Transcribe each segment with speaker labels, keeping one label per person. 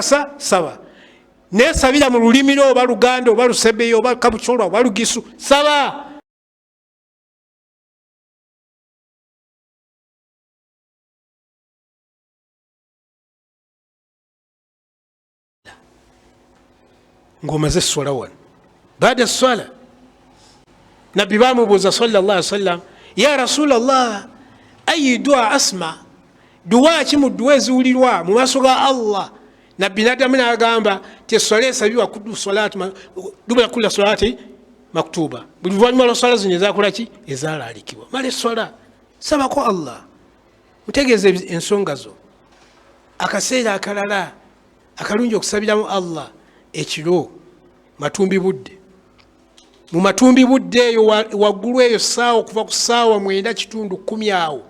Speaker 1: Sa saba naye sabira mu lulimi lwo, oba Luganda oba Lusebeya oba Kabucolwa oba Lugisu, saba. Ng'omaze eswala wano, baada eswala, Nabbi bamubuuza salla llah sallam, ya Rasulllah, ayi dua asma, duwa ki mu duwa eziwulirwa mu maaso ga Allah? Nabbi naddamu nagamba ti eswala esabibwa dubula kula salati maktuba, buli luvanyuma lwa swala zino ezakolaki, ezalalikibwa. Mala eswala, sabako Allah, mutegeeza ensonga zo. Akaseera akalala akalungi okusabiramu Allah ekiro, matumbi budde. Mu matumbi budde eyo waggulu eyo saawa, okuva ku saawa 9:45 awo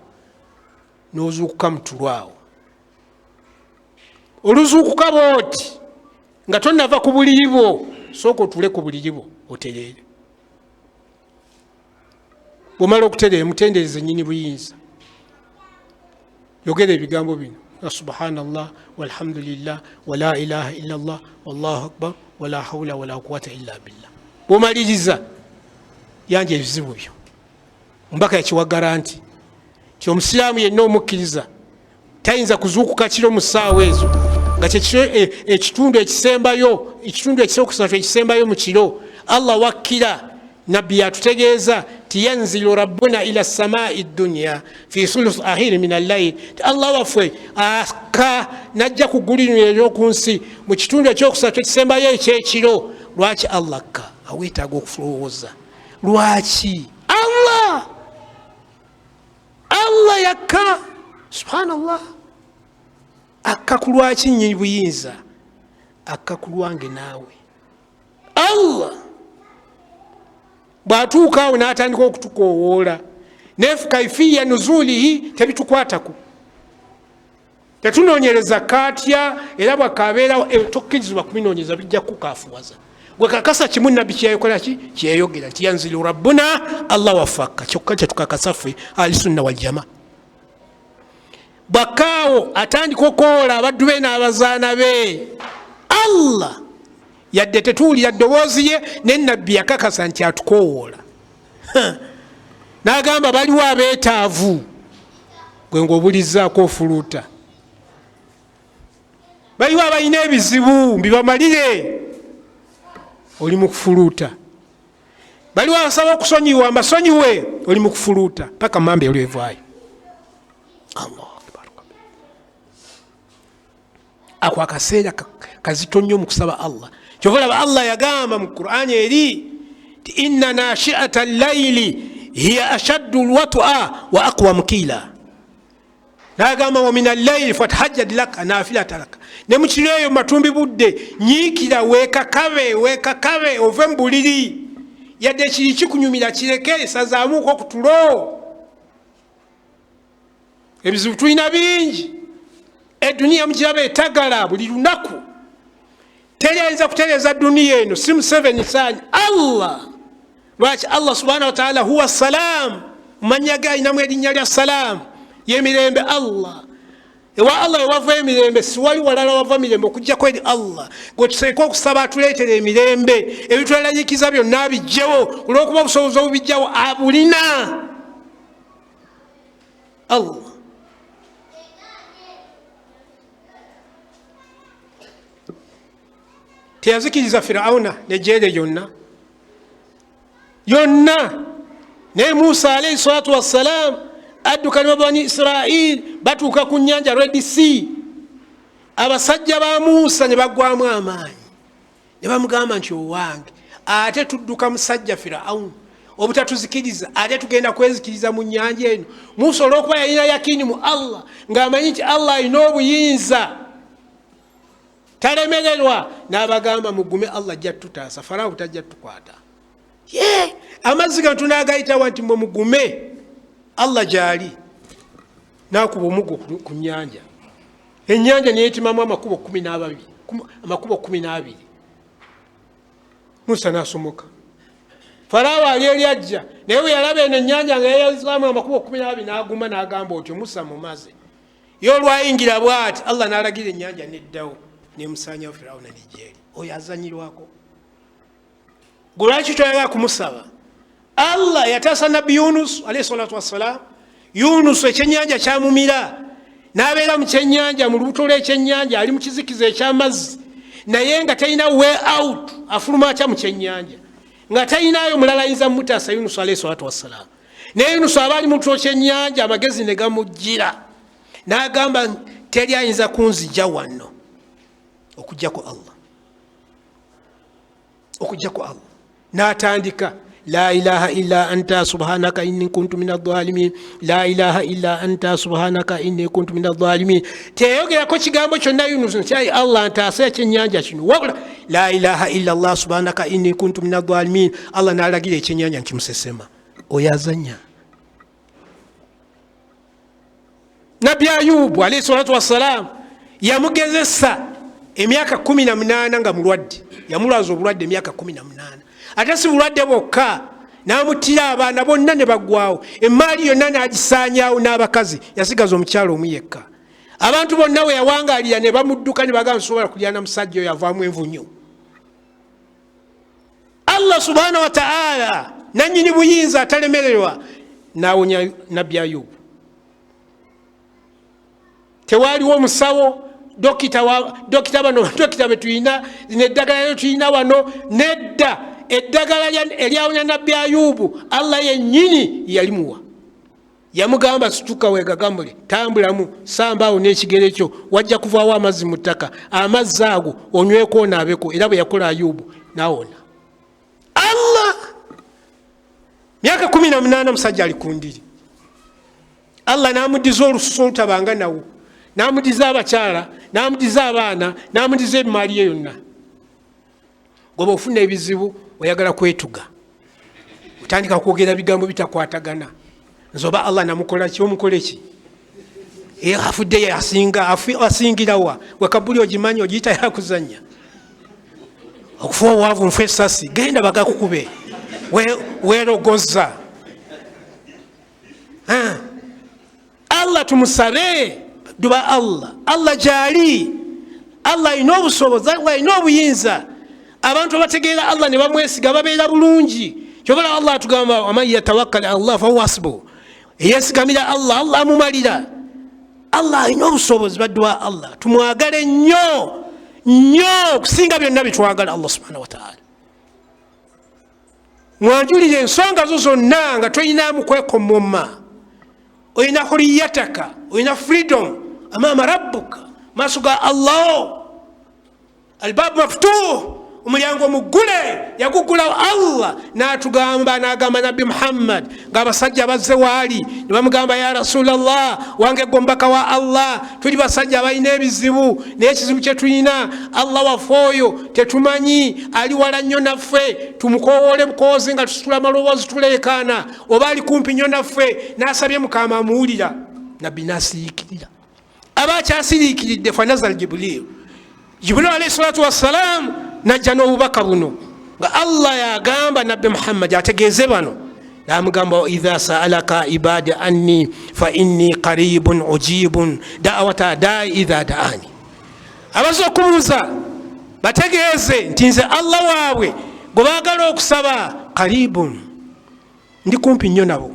Speaker 1: nozuukuka mutulu awo. Oluzuukuka booti nga tonava ku buliri bwo, sooka otule ku buliri bwo otereere. Bwomala okutereera, mutendereze nyini buyinza, yogera ebigambo bino: subhanallah walhamdulillah wala ilaha illallah wallahu akbar wala haula wala quwata illa billah. Bwomaliriza, yanja ebizibu byo. Omubaka yakiwa garanti ti omusiraamu yenna omukkiriza tayinza kuzuukuka kiro mu ssaawa ezo, nga ekitundu ekisembayo, ekitundu ekyokusatu ekisembayo mu kiro, Allah wakkira. Nabbi yatutegeeza ti yanzilu rabbuna ila samai dunya fi thuluth akhiri min allail, ti Allah waffe akka najja ku ggulu lino eryoku nsi mu kitundu ekyokusatu ekisembayo ekyekiro. Lwaki Allah akka? Aweetaaga okulowooza lwaki Allah yakka. Subhanallah, akka ku lwaki? Nyini buyinza akka ku lwange naawe. Allah bw'atuuka awo n'atandika okutukoowoola, naye kaifiya nuzulihi tebitukwatako, tetunoonyereza kaatya era bwakabeerawo, tokkirizibwa kubinoonyereza, bijja kukafuwaza. Gwe kakasa kimu Nabbi kyeyakola ki, kyeyayogera nti yanzilu rabbuna, Allah waffe akka. Kyokka kyetukakasa ffe Ahlisunna waljama. Bwakaawo atandika okukowoola abaddu be n'abazaana be. Allah yadde tetuwulira ddoboozi ye, ne Nabbi yakakasa nti atukowoola n'agamba baliwo abeetaavu, gwe ngaobulizaako ofuluuta, baliwo abalina ebizibu mbibamalire, oli mu kufuluuta, baliwo abasaba okusonyiwa mbasonyiwe, oli mu kufuluuta, paka mamba olwevaayo. Allah akbar! Ako akaseera kazito nnyo mu kusaba Allah. Kyova olaba Allah yagamba mu Qurani eri ti inna nashiata llaili hiya ashaddu lwatua wa aqwamu kiila. Nagamba wa min allaili fatahajjad laka nafilata laka. Ne mukiro eyo matumbi budde, nyiikira, wekakabe, wekakabe ove mu buliri. Yadde kiri kikunyumira, kireke, sazaamuuko kutulo. Ebizibu tulina bingi, eduniya mugiraba etagala buli lunaku. Teri ayinza kutereeza duniya eno, si Museveni saani, Allah. Lwaki? Allah subhanahu wataala huwa salam, mumanya ge alinamu erinnya lya Salaamu, yemirembe. Allah, ewa Allah ewava emirembe, siwali walala wava mirembe okujjako eri Allah. Gwetuseeka okusaba atuleetera emirembe, ebitwerayikiza byonna abijjewo, olwokuba obusobozi obubijjawo abulina Allah. Teyazikiriza Firawuna nejeere yonna yonna, naye Musa alaihi salatu wassalam adduka ne babani Israil, batuuka ku nyanja Red Sea. Abasajja ba Musa ne bagwamu amaanyi ne bamugamba nti owange, ate tudduka musajja Firawuni obutatuzikiriza, ate tugenda kwezikiriza mu nyanja eno. Musa olwokuba yalina yakini mu Allah, ng'amanyi nti Allah alina obuyinza, talemererwa, n'abagamba mugume, Allah ajja tututaasa, Farawo tajja tutukwata. Ye amazzi gano tunagayitawa? Nti mwe mugume, Allah gyali. Nakuba omuggo ku nyanja, enyanja neyetimamu amakubo 12, amakubo 12. Musa nasomoka. Farawo ali eri ajja, naye bwe yalaba eno enyanja nga yeyazaamu amakubo 12, naguma nagamba otyo, Musa mumaze. Ye olwayingira bwati, Allah nalagira enyanja neddawo. Nemusanyawo Firawuna nejjeeri. Oyo azanyirwako. Gwe lwaki toyagala kumusaba? Allah yataasa Nabbi Yunus alaihi salatu wassalam. Yunus ekyenyanja kyamumira, n'abeera mu kyenyanja, mu lubuto lw'ekyenyanja, ali mu kizikiza eky'amazzi, naye nga talina way out. Afuluma atya mu kyenyanja nga talinayo mulala ayinza mumutaasa? Yunus alaihi salatu wassalam. Naye Yunus aba ali mu lubuto kyenyanja, amagezi ne gamujjira, n'agamba, "Teri ayinza kunzija wano okujjako Allah, okujjako Allah." N'atandika, "La ilaha illa anta subhanaka inni kuntu min adhalimin, la ilaha illa anta subhanaka inni kuntu min adhalimin." Teyayogerako kigambo kyonna Yunus nti, "Allah, ntaasa ekyenyanja kino," wabula, "La ilaha illa Allah subhanaka inni kuntu min adhalimin." Allah n'alagira ekyenyanja nkimusesema. Oyo azanya? Nabbi Ayubu alaihi salatu wassalam yamugezesa emyaka 18 nga mulwadde. Yamulwaza obulwadde emyaka 18. Ate si bulwadde bwokka, namuttira abaana bonna ne baggwawo, emaali yonna n'agisaanyaawo, n'abakazi yasigaza omukyalo omu yekka. Abantu bonna we yawangalira ne bamudduka, ne bagamba, "Sobola kulyana musajja oyo, avaamu envunyu." Allah subhanahu wataala, nanyini buyinza atalemererwa, nawonya Nabbi Ayubu. Tewaliwo omusawo, dokita, bano dokita betulina, zino eddagala lyetulina wano, nedda. Eddagala eryawonya Nabbi Ayubu, Allah yennyini yalimuwa. Yamugamba, "Situka, wegagamule, tambulamu, sambaawo n'ekigere kyo, wajja kuvaawo amazzi mu ttaka, amazzi ago onyweko, onaabeko." Era bwe yakola, Ayubu nawona. Allah, myaka 18 musajja ali ku ndiri, Allah namudiza olususu olutabanga nawo, namudiza abakyala, namudiza abaana, namudiza emaali ye yonna. Goba ofuna ebizibu, oyagala kwetuga, otandika kwogera bigambo bitakwatagana. Nze oba Allah namukolaki? Omukoleki? Afuddeyo, asinga asingirawa? Wekabuli ogimanyi, ogiyita yakuzanya. Okufa obwavu, nfa esasi, genda bagakukube, werogoza. Allah tumusabe duba. Allah, Allah gyali, Allah alina obusobozi, Allah alina obuyinza. Abantu abategeera Allah ne bamwesiga babeera bulungi. Kyobala Allah atugamba, "Waman yatawakkal Allah fahuwa hasbuhu." Eyesigamira Allah, Allah amumalira. Allah alina obusobozi. Badduwa Allah, tumwagale nnyo nnyo okusinga byonna byetwagala. Allah subhanahu wataala, mwanjulire ensonga zo zonna nga tolinamu kwekomoma. Olina huriyataka, olina freedom amama rabbuka, maaso ga Allah. Albabu maftuh, omulyango muggule, yagugulawo Allah. Natugamba, nagamba Nabbi Muhammad ngaabasajja bazze waali ne bamugamba, "Ya Rasulllah, wange gwe omubaka wa Allah, tuli basajja balina ebizibu, naye ekizibu kyetulina, Allah waffe oyo tetumanyi, ali wala nnyo naffe, tumukowoole bukoozi nga tusitula amaloboozi tuleekaana, oba ali kumpi nnyo naffe?" Nasabye Mukama amuwulira. Nabbi nasiriikirira. Aba akyasiriikiridde, fanazal Jibuliru, Jibuliru alaihi salatu wassalam najja n'obubaka buno nga Allah yagamba Nabbi Muhammadi ategeeze bano. Namugamba, "Waidha saalaka ibadi anni fa inni qaribun ujibun dawata dai idha daani." Abaza okubuuza, bategeeze nti nze Allah waabwe gwe baagala okusaba, qaribun, ndi kumpi nnyo nabo,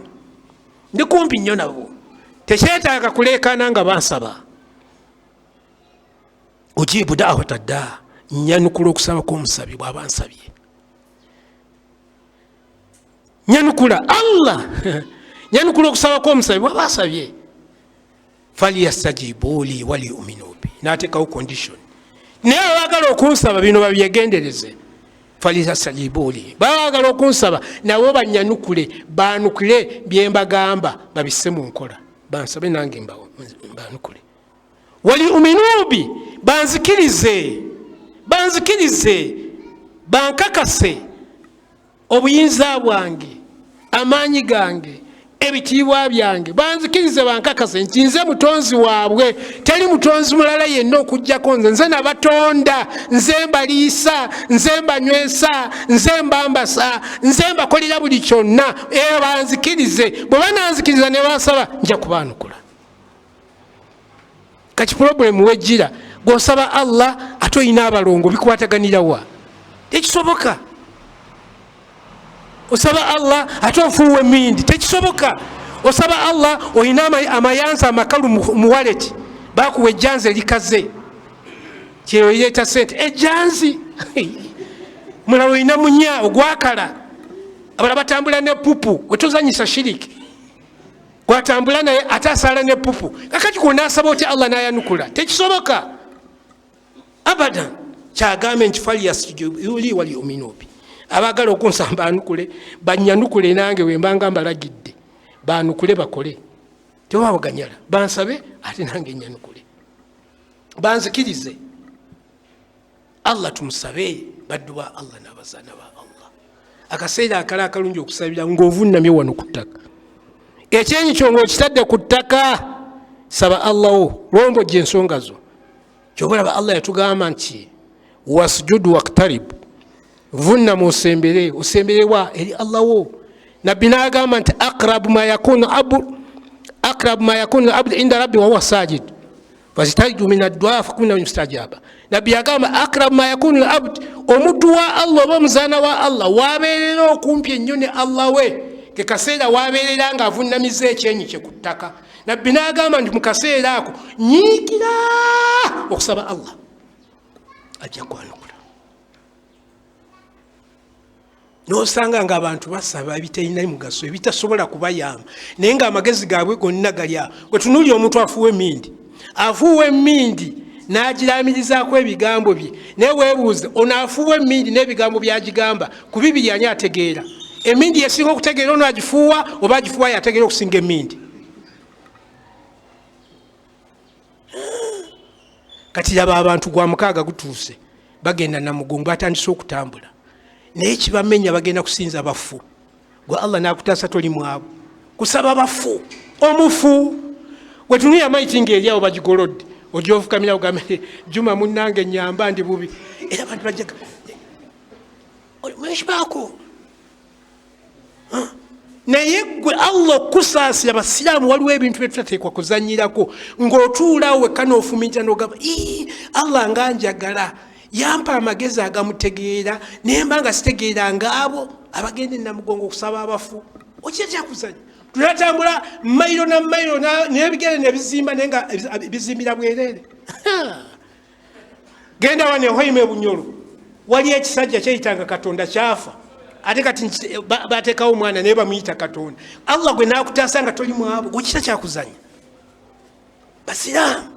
Speaker 1: ndi kumpi nnyo nabo, tekyetaaga kuleekaana nga bansaba. Ujibu dawata dda, nyanukula okusaba kwomusabi bwaba nsabye. Nyanukula, Allah nyanukula okusaba kwomusabi bwaba asabye. Falyastajibuli waliyuminu bi, nateekawo condition. Naye abagala okunsaba bino babyegendereze. Falyastajibuli, bagala okunsaba nabo banyanukule, banukule byembagamba, babisse mu nkola, bansabe nange mbanukule. Waliyuminu bi, banzikirize, banzikirize, bankakase obuyinza bwange, amaanyi gange, ebitiibwa byange, banzikirize, bankakase nti nze mutonzi waabwe, teri mutonzi mulala yenna okugjako nze. Nze nabatonda, nze mbaliisa, nze mbanywesa, nze mbambasa, nze mbakolera buli kyonna. E banzikirize. Bwe bananzikiriza ne bansaba, nja kubaanukula. Kati problemu wejjira, gwosaba Allah ate Ate olina abalongo, bikwataganirawa? Tekisoboka. Osaba Allah ate ofuuwa emindi, tekisoboka. Osaba Allah, olina amayanzi amakalu mu waleti, bakuwa ejjanzi erikaze, kyereeta sente ejjanzi. Mulala olina munya ogwakala, abala batambula ne pupu, wetozanyisa shiriki. Gwatambula naye ate asaala ne pupu. Kakati kwonasaba otya Allah nayanukula? Tekisoboka abadan. Kyagambe nti falyasjuduli waliyuminubi, abagala okunsamba anukule, banyanukule nange wembanga mbalagidde, banukule bakole, tewabaganyala, bansabe ate nange nyanukule, banzikirize. Allah tumusabe, baddu ba Allah nabazaana ba Allah. Akaseera akala akalungi okusabira ngaovunnamye wano ku ttaka, ekyenyi kyo ngaokitadde ku ttaka, saba Allah wo, lwombojja ensonga zo. Kyobalaba Allah yatugamba nti wasjudu waktaribu, vunnama osembere. Osemberewa? Eri Allah wo. Nabbi nagamba nti aqrabu ma yakunu abu aqrabu ma yakunu abdu inda rabbi wahuwa sajid fazitaidu min addua fakuna mustajaba. Nabbi yagamba aqrabu ma yakunu abd, omuddu wa Allah oba omuzaana wa Allah wabeerera okumpi ennyo ne Allah we ke kaseera wabeerera nga avunnamiza ekyenyi kye ku ttaka. Nabbi n'agamba nti mu kaseera ako nyiikira okusaba, Allah ajja kwanukula. Nosanga nga abantu basaba ebitalina mugaso, ebitasobola kubayamba, naye nga amagezi gaabwe gonna gali awo. Gwetunuli omuntu afuuwa emindi, afuuwa emindi n'agiramirizaako ebigambo bye, naye weebuuze, ono afuuwa emindi n'ebigambo byagigamba ku bibiri ani ategeera? Emindi yesinga okutegeera ono agifuuwa, oba agifuuwa yategeera okusinga emindi? Kati laba abantu gwa mukaaga gutuuse, bagenda Namugongo, batandise okutambula, naye kibamenya, bagenda kusinza bafu. Gwe Allah nakutaasa toli mwabo kusaba bafu. Omufu gwetunuya maiti nga eri awo bagigolodde, ojja ofukamira ogambe Juma munange nyamba ndi bubi. Era abantu bajja mwekibako, naye gwe Allah okukusaasira. Basiraamu, waliwo ebintu byetutateekwa kuzanyirako. Ng'otuulaawo wekka n'ofuminta n'ogamba, Allah nga njagala, yampa amagezi agamutegeera, naye mba nga sitegeera ngaabo abagenda enamugongo okusaba abafu. Okitya kuzanya? Tunatambula mailo na mailo n'ebigere nebizimba, naye nga bizimbira bwereere. Genda wano ehoima ebunyolo, wali ekisajja kyeyitanga Katonda, kyafa, ate kati batekawo omwana naye bamuyita Katonda. Allah gwe nakutaasa nga toli mwabo, gwekita kyakuzanya. Basiraamu,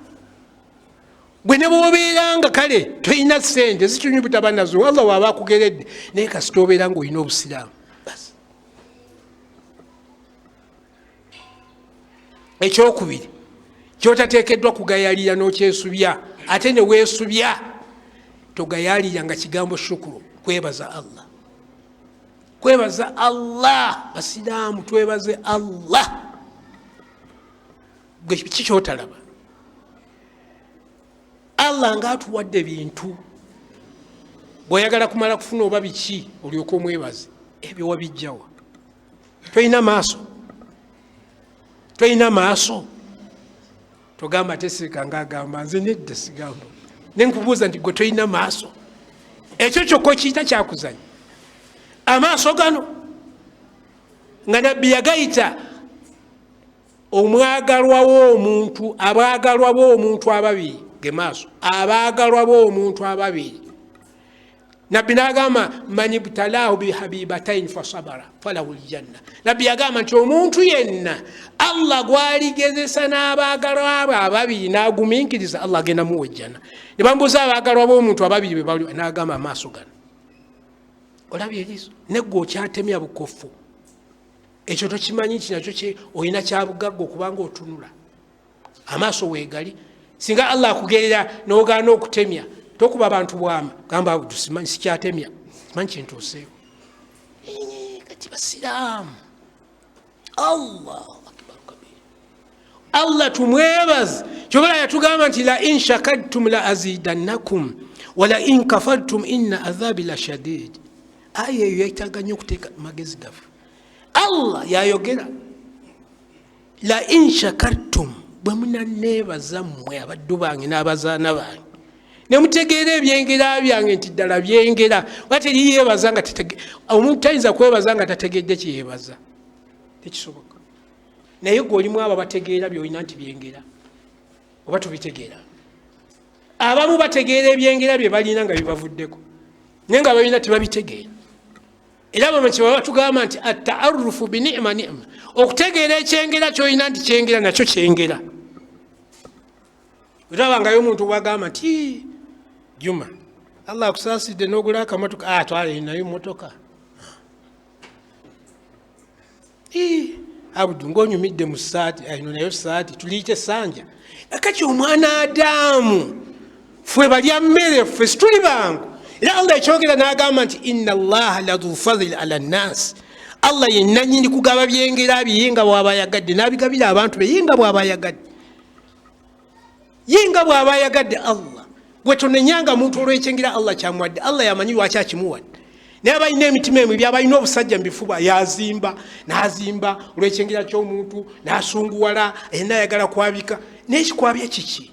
Speaker 1: gwe ne bwobeeranga kale tolina sente zikinywi butaba nazo, Allah waaba akugeredde, naye kasita obeera nga olina obusiraamu basi. Ekyokubiri kyotateekeddwa kugayalira n'okyesubya, ate ne weesubya, togayalira nga kigambo shukuru, kwebaza Allah, kwebaza Allah. Basiraamu, twebaze Allah. Gwe kiki kyotalaba? Allah nga atuwadde bintu, bw'oyagala kumala kufuna oba biki olyoka omwebaze? Ebyo wabijjawa? Tolina maaso? Tolina maaso? Togamba tesirika nga agamba nze nedda sigamba, nenkubuuza nti gwe tolina maaso? Ekyo kyokka okiyita kyakuzanya? Amaaso gano nga nabbi yagayita omwagalwa w'omuntu, abaagalwa b'omuntu ababiri ge maaso, abaagalwa b'omuntu ababiri. Nabbi nagamba man ibtalahu bihabibatain fasabara falahu ljanna. Nabbi yagamba nti omuntu yenna Allah gwaligezesa n'abaagalwa abo ababiri n'agumiikiriza, Allah agenda muwa ejjana. Ne bambuuza abaagalwa b'omuntu ababiri bebali, n'agamba amaaso gano. Olabye eriiso neggwe okyatemya bukofu, ekyo tokimanyi nti nakyo olina kyabugagga okubanga otunula? Amaaso weegali, singa Allah akugerera nogaana okutemya, tokuba abantu bwama, gamba simanyi sikyatemya, simanyi kintuuseewo. Kati basiraamu, Allahu akbar kabir, Allah tumwebaze. Kyobala yatugamba nti la in shakartum la azidannakum wala in kafartum inna adhabi la shadid. Aya eyo yetaaga nnyo okuteeka magezi gaffe. Allah yayogera la in shakartum, bwe munaneebaza mmwe abaddu bange n'abazaana bange. Nemutegeera ebyengera byange nti ddala byengera. Oba teriyeebaza nga omuntu tayinza kwebaza nga tategedde kyeyebaza, tekisoboka. Naye gwe olimu abo bategeera byolina nti byengera, oba tubitegeera. Abamu bategeera ebyengera bye balina nga bibavuddeko, naye nga balina tebabitegeera. Era bano kyebaba tugamba nti ataarufu binima nima, okutegeera ekyengera kyolina nti kyengera nakyo kyengera. Otabangayo omuntu bwagamba nti Juma, Allah akusaasidde n'ogula akamotoka, ah, twale nayo motoka. Abudu ngaonyumidde mu saati ino nayo saati tuliyite sanja. Nakati omwana Adamu fwe balya mmere, ffe situli bangu. Era Allah ekyogera n'agamba nti inna Allaha ladhu fadhil ala nnasi, Allah yenanyini kugaba byengera bye nga bwaba ayagadde n'abigabira abantu be ye nga bwaba ayagadde, ye nga bwaba ayagadde. Allah gwe tonenyanga muntu olwekyengera Allah kyamuwadde, Allah yamanyi lwaki akimuwadde. Naye abalina emitima emibi, abalina obusajja mubifuba, yazimba nazimba olwekyengera ky'omuntu nasunguwala, ayina ayagala kwabika. Naye kikwabya kiki?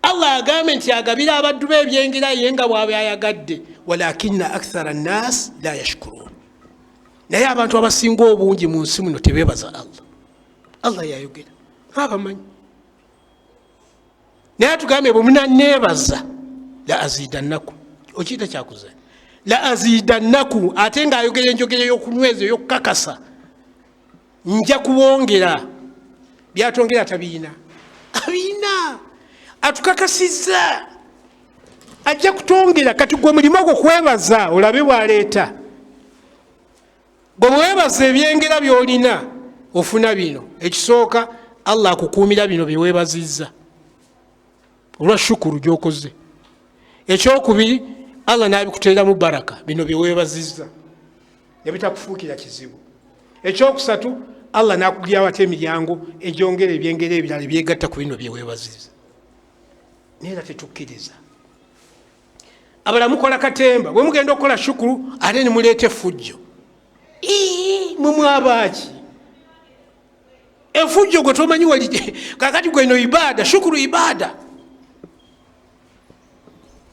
Speaker 1: Allah agambe nti agabira abaddu be ebyengera ye nga bwaba ayagadde, walakina akthara nnas la yashkurun. Naye abantu abasinga obungi mu nsi muno tebebaza Allah. Allah yayogera abamanyi, naye atugambye bwe munaneebaza la azidannaku, okiyita kyakuza la azidannaku, ate ng'ayogera enjogera ey'okunyweza ey'okukakasa, nja kubongera. Byatongera tabiina, abiina atukakasizza ajja kutongera. Kati gwe mulimu gwo kwebaza, olabe bwaleeta. Gwe bwewebaza ebyengera byolina ofuna bino. Ekisooka, Allah akukuumira bino byewebazizza olwa shukuru gyokoze. Ekyokubiri, Allah nabikuteeramu baraka bino byewebazizza nebitakufuukira kizibu. Ekyokusatu, Allah nakugirawo ate emiryango egyongera ebyengera ebirala ebyegatta ku bino byewebazizza. Naye era tetukkiriza. Abala mukola katemba, bwe mugenda okukola shukuru ate nemuleeta effujjo. Mwe mwabaaki efujjo? Gwe tomanyi wali kakati gweno ibada, shukuru ibada.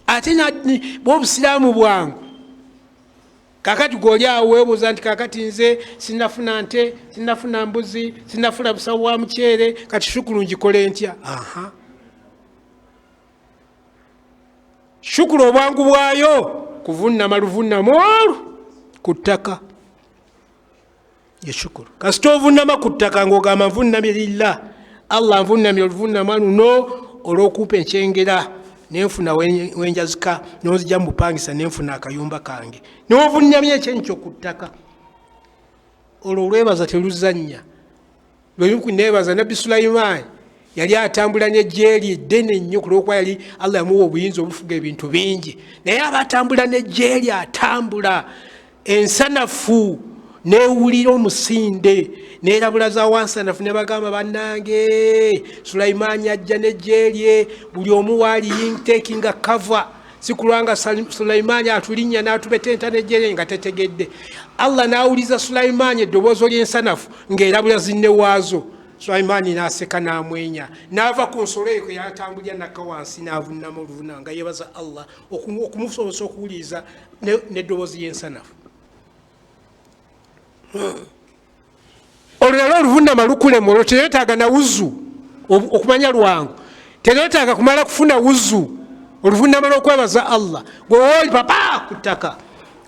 Speaker 1: Ate bwobusiraamu bwangu. Kakati gwoli awo weebuuza nti kakati nze sinafuna nte, sinafuna mbuzi, sinafuna busawo bwa muceere, kati shukuru ngikole ntya? Aha, shukuru obwangu bwayo kuvunama luvunama olwo ku ttaka ye shukuru. Kasita ovunama ku ttaka ng'ogamba nvunamye lillah, Allah nvunamye oluvunama luno olw'okumpa enkyengera nenfuna wenjazika nonzija mubupangisa nenfuna akayumba kange, novunamye ekyenkyo ku ttaka olwo olwebaza teluzannya. Lwenebaza Nabbi Sulaimaani yali atambula nejjeeri eddene nnyo, kulwokuba yali Allah yamuwa obuyinza obufuga ebintu bingi, naye aba atambula nejjeeri, atambula ensanafu newulira omusinde nerabula za wansanafu nebagamba bannange Sulaimaani ajja nejjeerye, buli omu waali takinga cover, si kulwanga Sulaimaani atulinnya n'atubetenta nejjeerye nga tetegedde. Allah n'awuliza Sulaimaani eddoboozo ly'ensanafu ng'erabula zinne waazo. Sulaimaani n'aseka n'amwenya n'ava ku nsolo eyo yatambulira nakka wansi n'avunama oluvuna nga yebaza Allah okumusobozesa okuwuliriza n'eddoboozi ly'ensanafu. Olwo nalwo oluvunama lukulema, olwo teryetaaga na wuzu okumanya lwangu, teryetaaga kumala kufuna wuzu. Oluvunama lwokwebaza Allah, gwewooli papa ku ttaka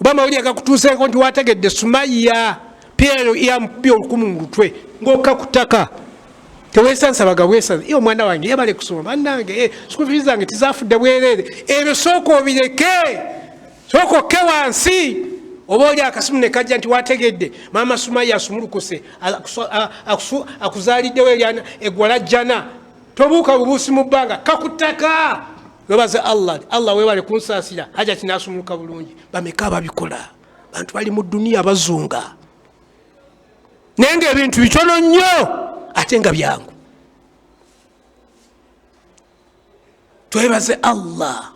Speaker 1: oba amawulire gakutuuseeko nti wategedde Sumaya Pierre yamukubye olukumu mu lutwe, ng'okka ku ttaka tewesansabaga bwesansa, iye omwana wange yabale kusoma bannange, school fees zange tizafudde bwereere. Ebyo sooka obireke, sooka okke wansi. Oba oli akasimu ne kajja nti wategedde maama Sumaya asumulukuse akuzaaliddewo eryana eggwala jjana, tobuuka bubuusi mu bbanga, kakutaka webaze Allah, Allah webale kunsaasira, haja kinasumuluka bulungi. Bameka ababikola? Bantu bali mu duniya bazunga, naye nga ebintu bitono nnyo ate nga byangu. Twebaze Allah.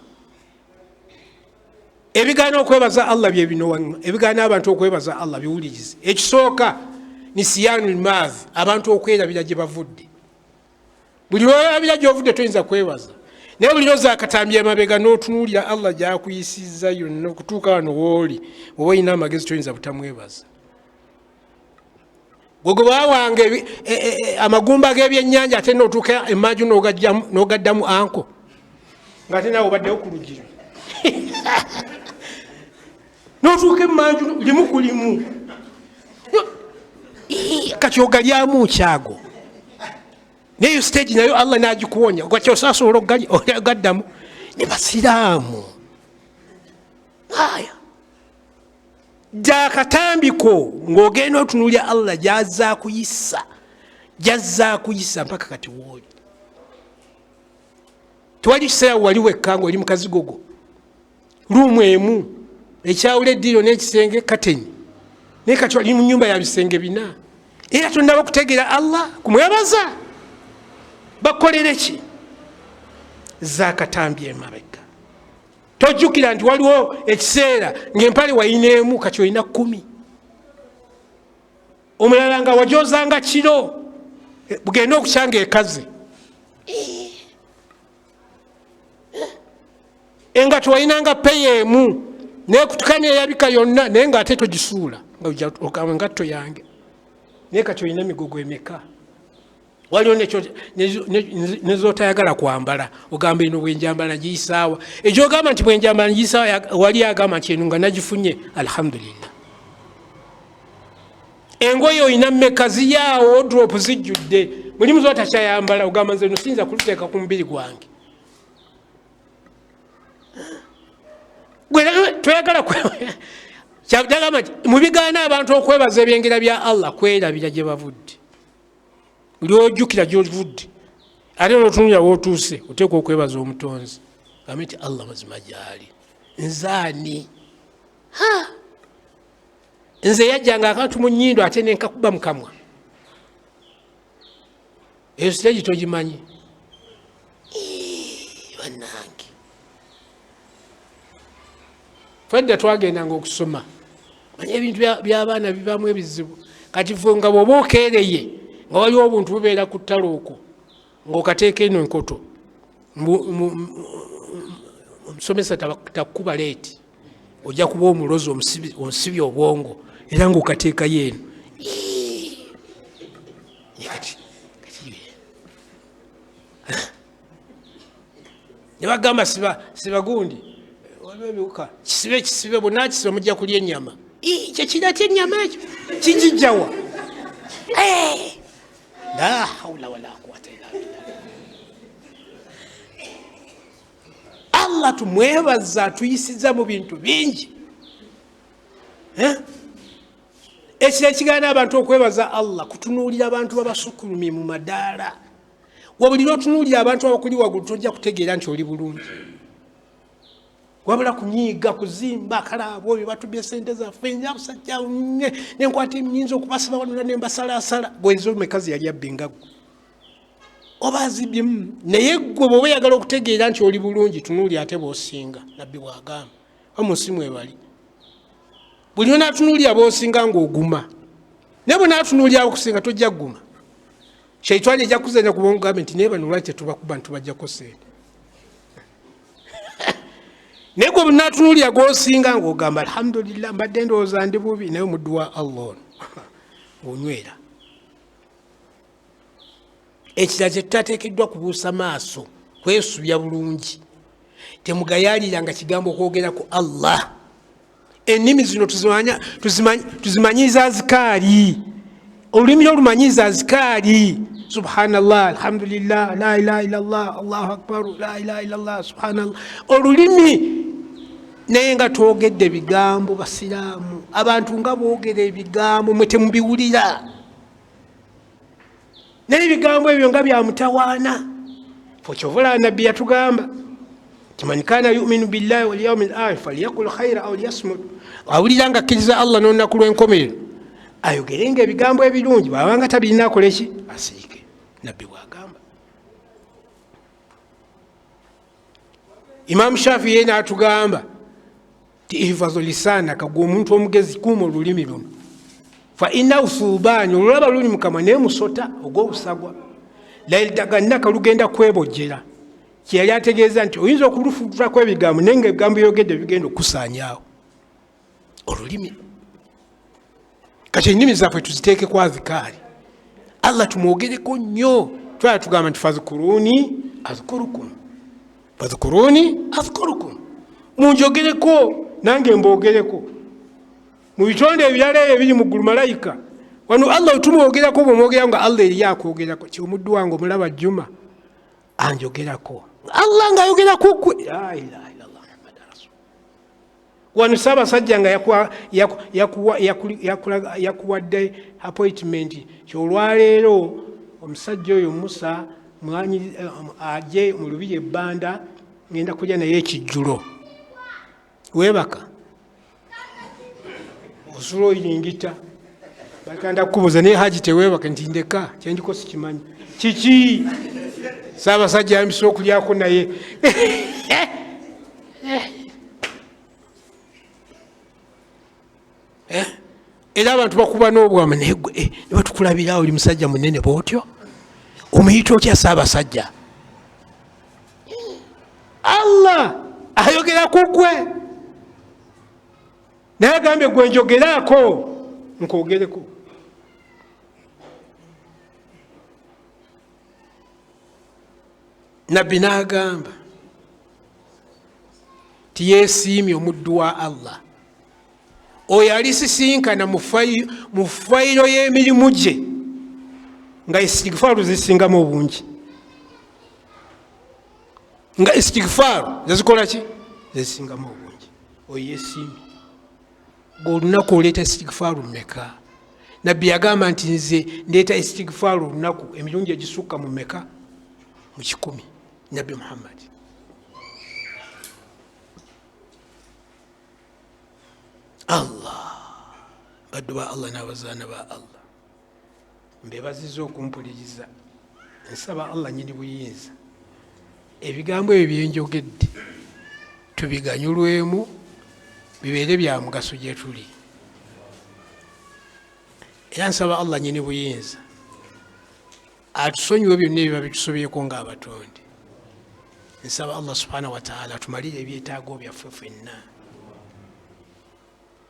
Speaker 1: Ebigaana okwebaza Allah byebino wano, ebigaana abantu okwebaza Allah biwulirize. Ekisooka, nisiyanu lmaadhi, abantu okwerabira gye bavudde. Buli lwolabira gyovudde toyinza kwebaza, naye buli lwoza akatambi emabega n'otunuulira Allah gyakuyisizza yonna okutuuka wano wooli, oba olina amagezi toyinza butamwebaza. Gwe gwe bawanga amagumba g'ebyennyanja ate n'otuuka emanju n'ogaddamu anko ng'ate naawe obaddewo ku lugiro n'otuuka emanju limu ku limu, kati ogalyamu kyago. Naye stage nayo Allah nagikuwonya, kati osasobola ogaddamu. Ne basiraamu aya gyakatambiko ng'ogenda otunulya Allah gyazakuyisa, gyazakuyisa mpaka kati wooli. Tewali kiseera wali wekka ngaoli mukazigogo, ruumu emu ekyawula eddiiro n'ekisenge kateni, naye kati oli mu nyumba ya bisenge bina, era tonnaba okutegeera Allah kumwebaza. Bakolere ki zakatambi emabega? Tojjukira nti waliwo ekiseera ng'empale walina emu, kati olina 10. Omulala nga wajozanga kiro, bugenda okukyanga ekaze. Engato walinanga peya emu nekutuka neyabika yonna, naye nga ate togisuula nga engatto yange, naye kati olina emigogo emeka? Waliwo nezotayagala kwambala, ogamba eno bwenjambala giyisaawa, ekyogamba nti bwenjambala giyisaawa. Wali agamba nti eno nga nagifunye, alhamdulillah. Engoye olina mmeka? Ziyaawo drop zijjudde, mulimu zotakyayambala, ogamba nze no siyinza kuluteeka ku mubiri gwange. Toyagala kyagamba nti mubigaana abantu okwebaza ebyengera bya Allah kwerabira gye bavudde. Lyojjukira gyovudde ate notunulira wotuuse, oteekwa okwebaza omutonzi, gambe nti Allah mazima gyali nzaani. Nze yajjanga akantu mu nyindo ate nenkakuba mukamwa, eyo siteegi togimanyi. Bannange, fedda twagendanga okusoma, manye ebintu by'abaana bibamu ebizibu. Kati fe nga bwoba okeereye nga waliwo obuntu bubeera ku ttale okwo ng'okateeka eno enkoto, omusomesa takukuba leeti, ojja kuba omulozi omusibye obwongo, era ng'okateekayo eno. Ne bagamba siba gundi, waliwo ebiwuka, kisibe kisibe, bonna kisibe, mujja kulya ennyama. Kyekira kyennyama ekyo kijijjawa? La haula wala quwata illa billah. Allah tumwebaza, atuyisiza mu bintu bingi. Ekira ekigaana abantu okwebaza Allah kutunuulira abantu babasukulumye mu madaala. Wabulira otunuulira abantu abakuli waggulu, tojja kutegeera nti oli bulungi, wabula kunyiiga, kuzimba kalaabo ebyo batubye sente zaffe, nja busajja nenkwata emyinza okubasiba wanona nembasalasala. Gwenza omukazi yali abbinga gwe oba azibyemu, naye gwe bwoba oyagala okutegeera nti oli bulungi, tunuuli ate bwosinga. Nabbi bwagamba omunsi mwebali, buli onatunuulira bwosinga ngaoguma, naye bwenatunuulira okusinga tojja kuguma. Shaitani ejja kuzanya kubongo, gambe nti naye bano lwaki tetubakuba ntubajjako sente? Naye gwe bunatunuulira gwosinga ngaogamba alhamdulillah, mbadde ndowooza ndi bubi, naye omuddu wa Allah ono ngaonywera. Ekirala kyetutateekeddwa kubuusa maaso kwesubya bulungi, temugayaaliranga kigambo okwogera ku Allah. Ennimi zino tuzimanyiza azikaali, olulimi olumanyiza azikaali: subhanallah, alhamdulillah, la ilaha illallah, allahu akbar, la ilaha illallah, subhanallah. Olulimi naye nga twogedde ebigambo, basiraamu, abantu nga boogera ebigambo mwe temubiwulira, naye ebigambo ebyo nga byamutawaana. Kyovula nabbi yatugamba nti man kana yuminu billahi walyaumi lakhir falyakul khaira au liyasmut. Awulira nga akkiriza Allah n'olunaku lw'enkomerero, ayogerenga ebigambo ebirungi, bwabanga tabirina akoleki? Asiike. Nabbi bwagamba. Imamu Shafi ye natugamba ti ihfazu lisanaka, gwe omuntu omugezi kuuma olulimi luno, fa innahu thubaani, olulaba luli mukamwa naye musota ogwobusagwa. Layaldagannaka lugenda kwebojjera. Kyeyali ategeeza nti oyinza okulufutulako ebigambo, naye nga ebigambo byogedde bigenda okukusaanyaawo olulimi. Kati ennimi zaffe tuziteekeko azikaari, Allah tumwogereko nnyo. Twala tugamba nti fadhkuruni azkurukum, fadhkuruni azkurukum, munjogereko nange mbogereko. Mu bitonde ebirala ebyo ebiri mu ggulu, malayika, wano Allah tumwogerako, bwomwogerako nga Allah eriyo akwogerako. Ki omuddu wange omulaba Juma anjogerako, Allah ngaayogera ku ggwe. La ilaha illallah Muhammad rasul. Wano Ssaabasajja nga yakuwadde appointment kyolwaleero, omusajja oyo Musa aje mu lubiri ebbanda, ngenda kulya naye ekijjulo. Weebaka osula oyingita, batanda kukubuuza, naye Haji teweebaka? Nti ndeka, kyendiko sikimanyi kiki. Saabasajja yambisa okulyako naye. Era abantu bakuba n'obwama, naye gwe ne batukulabira, oli musajja munene bwotyo, omuyita otya Saabasajja? Allah ayogera ku gwe, naye agambye gwe njogeraako nkwogereko. Nabbi n'agamba ti yeesiimye omuddu wa Allah oyo alisisinkana mu fayiro y'emirimu gye nga istigfaaru zisingamu obungi, nga istigfaaru zezikola ki, zezisingamu obungi. Oyo yesiimye. Olunaku oleeta istigfaaru meka? Nabbi yagamba nti nze ndeeta istigfaaru olunaku emirundi egisukka mu meka, mu 100. Nabbi Muhammad. Allah, baddu ba Allah n'abazaana ba Allah, mbebaziza okumpuliriza. Nsaba Allah nyini buyinza ebigambo ebyo byenjogedde tubiganyulwemu, bibeere bya mugaso gye tuli. Era nsaba Allah nyini buyinza atusonyiwe byonna ebiba bitusobyeko ng'abatonde. Nsaba Allah subhanahu wataala atumalire ebyetaago byaffe ffenna,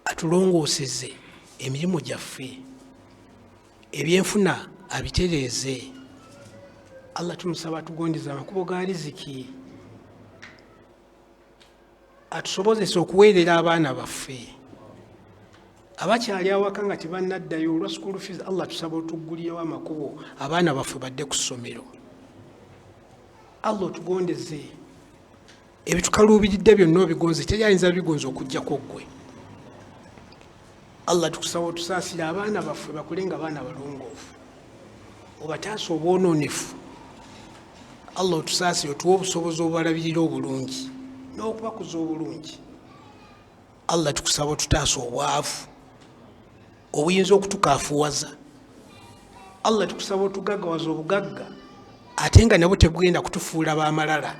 Speaker 1: atulongooseze emirimu gyaffe, ebyenfuna abitereeze. Allah tumusaba atugondeze amakubo ga riziki, atusobozese okuweerera abaana baffe abakyali awaka nga tebannaddayo olwa school fees. Allah tusaba otuggulirewo amakubo abaana baffe badde ku ssomero. Allah otugondeze ebitukaluubiridde byonna, obigonze, teri ayinza bigonza okugjako ggwe. Allah tukusaba otusaasire abaana baffe bakule nga baana balongoofu, obataasa obwononefu. Allah otusaasire, otuwe obusobozi obubalabirira obulungi n'okubakuza obulungi. Allah tukusaba otutaasa obwavu obuyinza okutukafuwaza. Allah tukusaba otugaggawaza obugagga ate nga nabwo tebugenda kutufuula bamalala,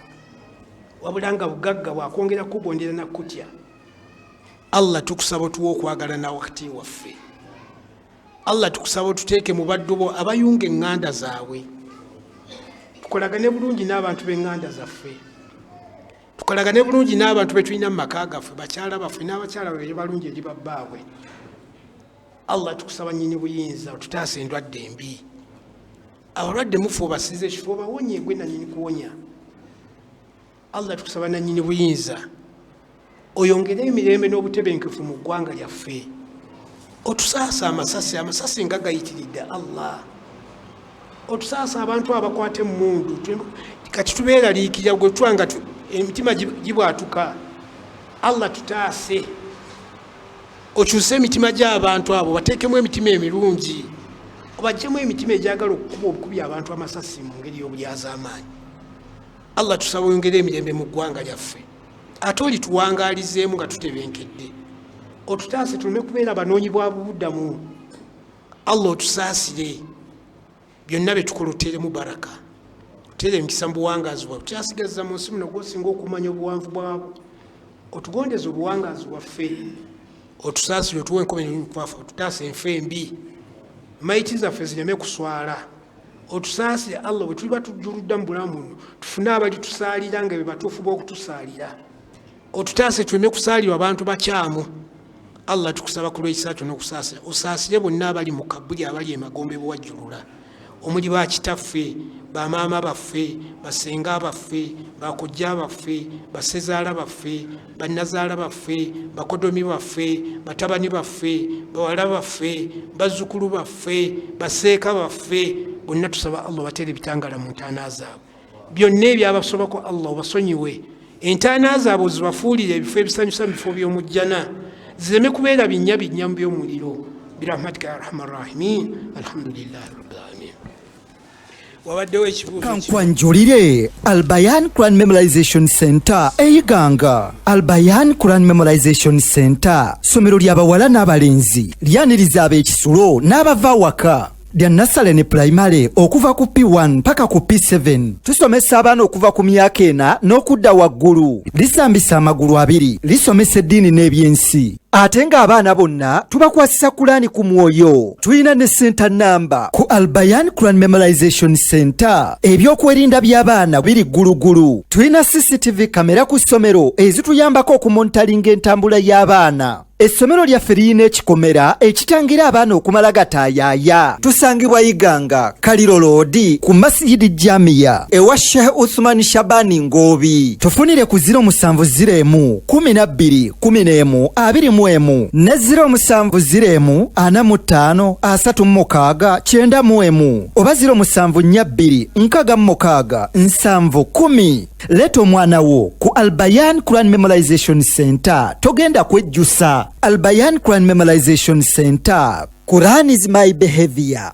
Speaker 1: wabula nga bugagga bwakwongera kukugondera nakutya. Allah tukusaba otuwe okwagala na wakati waffe. Allah tukusaba otuteeke mu baddu bo abayunga eŋŋanda zaabwe, tukolagane bulungi n'abantu b'eŋŋanda zaffe, tukolagane bulungi n'abantu betulina mu maka gaffe, bakyala baffe n'abakyala babeere balungi eri babbaabwe. Allah tukusaba nyini buyinza otutaasa endwadde embi. Abalwadde mufe obasize ekifo, obawonye, gwe nanyini kuwonya. Allah tukusaba nanyini buyinza oyongere emirembe n'obutebenkevu mu ggwanga lyaffe, otusaasa amasasi, amasasi nga gayitiridde. Allah otusaasa abantu abakwata emmundu, kati tubeeraliikirira gwe twanga emitima gibwatuka. Allah tutaase, okyuse emitima gy'abantu abo, bateekemu emitima emirungi, obajjemu emitima egyagala okukuba obukubi abantu amasasi mu ngeri y'obulyazaamaanyi. Allah tusaba oyongere emirembe mu ggwanga lyaffe, ate olituwangaalizeemu nga tutebenkedde, otutaase tuleme kubeera banoonyi bwa bubuddamu. Allah otusaasire, byonna byetukola oteeremu baraka, oteere emikisa mu buwangaazi bwabwe tukyasigaza mu nsi muno, gwosinga okumanya obuwanvu bwabwo. Otugondeze obuwangaazi bwaffe, otusaasire, otuwe enkomerero kwafe, otutaase enfa embi, mayiti zaffe zireme kuswala. Otusaasire Allah, bwe tuliba tujjuludda mu bulamu buno tufune abalitusaalira nga be batuufu b'okutusaalira. Otutaase tuleme kusaalirwa abantu bakyamu. Allah, tukusaba ku lw'ekisa kyo n'okusaasira, osaasire bonna abali mu kabuli, abali emagombe bwewajjulula, omuli bakitaffe, bamaama baffe, basenga baffe, bakojja baffe, basezaala baffe, bannazaala baffe, bakodomi baffe, batabani baffe, bawala baffe, bazzukulu baffe, baseeka baffe bonna. Tusaba Allah obateere ebitangala mu ntaana zaabwe. Byonna ebyabasobako Allah obasonyiwe. Entaana zaabwe ozibafuulire ebifo ebisanyusa mu bifo by'omujjana, zireme kubeera binnya binnya mu by'omuliro, birahmatika ya arhamar rahimin. Alhamdulillahi rabbil alamin. Wabaddewo ekibuuzo.
Speaker 2: Kankwanjulire Albayan Quran Memorization Center eyiganga. Albayan Quran Memorization Center ssomero ly'abawala n'abalenzi, lyaniriza ab'ekisulo n'abava awaka, lya nursery ne primary okuva ku P1 paka ku P7. Tusomesa abaana okuva ku myaka 4 n'okudda waggulu. Lisambisa amagulu abiri, lisomesa eddiini n'ebyensi, ate ng'abaana bonna tubakwasisa Kulaani ku mwoyo. Tulina ne center namba ku Albayan Quran Memorization Center. Ebyokwerinda by'abaana biri ggulugulu. Tulina CCTV kamera ku ssomero ezituyambako okumonitoringa entambula y'abaana. Essomero lyaffe lirina ekikomera ekitangira abaana okumala gataayaaya. Tusangibwa Iganga, Kaliro Road, ku Masijidi Jamiya ewa Sheikh Uthman Shabani Ngobi. Tufunire ku 0701 12 11 21 ne 0701 45 36 91 oba 0742 66 70 10. Leeta omwana wo ku Albayan Quran Memorization Center, togenda kwejjusa. Albayan Quran Memorization Center, Quran is my behavior.